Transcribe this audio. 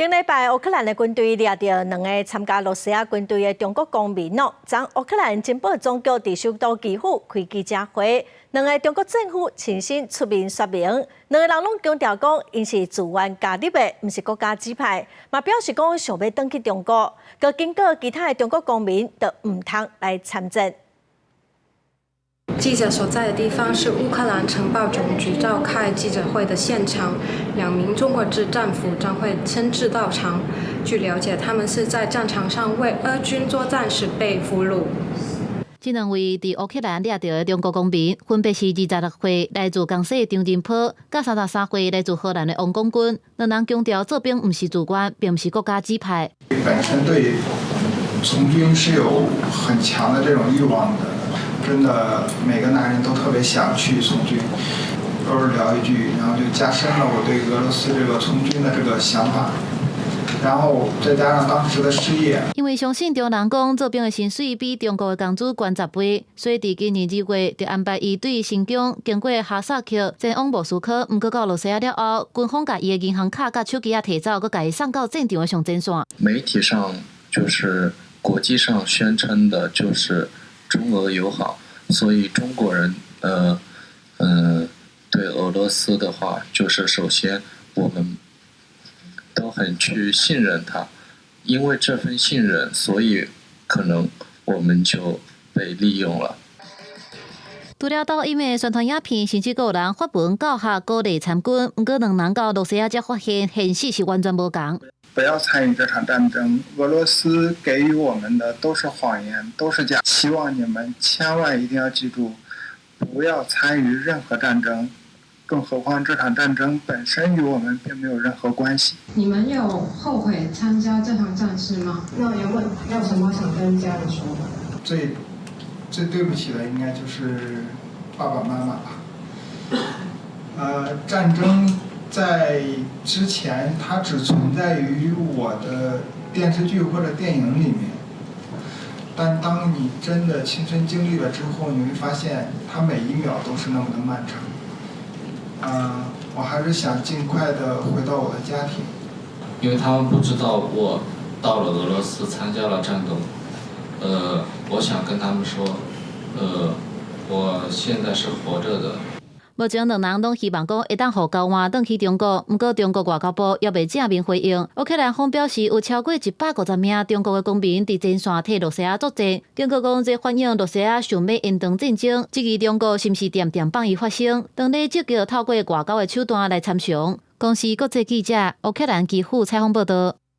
頂禮拜，烏克蘭的軍隊掠著兩個參加羅西亞軍隊的中國公民哦。昨烏克蘭情報總局佇首都基輔開記者會，兩个中國戰俘親身出面說明，兩个人攏強調講，𪜶是自願加入的，毋是國家指派，嘛表示講想欲轉去中國，閣警告其他的中國公民都毋通來參戰。記者所在的地方是烏克蘭情報總局召開記者會的現場，兩名中國籍戰俘將會親自到場。據了解，他們是在戰場上為俄軍作戰時被俘虜。這兩位佇烏克蘭掠著的中國公民，分別是26歲來自江西的張仁波，佮33歲來自河南的王廣軍。兩人強調做兵毋是自願，並毋是國家指派。本身對從軍是有很強的這種慾望的。真的，每個男人都特別想去從軍。偶爾聊一句，然後就加深了我對俄羅斯這個從軍的這個想法。然後再加上當時的失業。因為相信中人講做兵的薪水比中國的工資懸10倍，所以佇今年2月就安排伊對新疆經過哈薩克前往莫斯科。毋過到羅西亞了後，軍方共伊的銀行卡佮手機仔提走，閣共伊送到戰場的上前線。媒體上就是國際上宣稱的，就是中俄友好，所以中國人，對俄羅斯的話，就是首先我們都很去信任他，因為這份信任，所以可能我們就被利用了。除了抖音的宣傳影片，甚至閣有人發文教學鼓勵參軍，毋過兩人到羅西亞才發現現實是完全無仝。不要參與這場戰爭，俄羅斯給予我們的都是謊言，都是假。希望你們千萬一定要記住，不要參與任何戰爭，更何況這場戰爭本身與我們並沒有任何關係。你們有後悔參加這場戰事嗎？那有沒有什麼想跟家人說的？最最對不起的應該就是爸爸媽媽吧。戰爭在之前，它只存在於我的電視劇或者電影裡面。但當你真的親身經歷了之後，你會發現它每一秒都是那麼的漫長。我還是想盡快的回到我的家庭。因為他們不知道我到了俄羅斯參加了戰鬥。我想跟他們說，我現在是活著的。目前兩人攏希望講會當予交換轉去中國，毋過中國外交部猶未正面回應。烏克蘭方表示有超過150名中國的公民佇前線替羅西亞作戰，警告講這反映羅西亞想欲延長戰爭，質疑中國是毋是恬恬放伊發聲，當咧積極透過外交的手段來參詳。公視國際記者烏克蘭基輔採訪報導。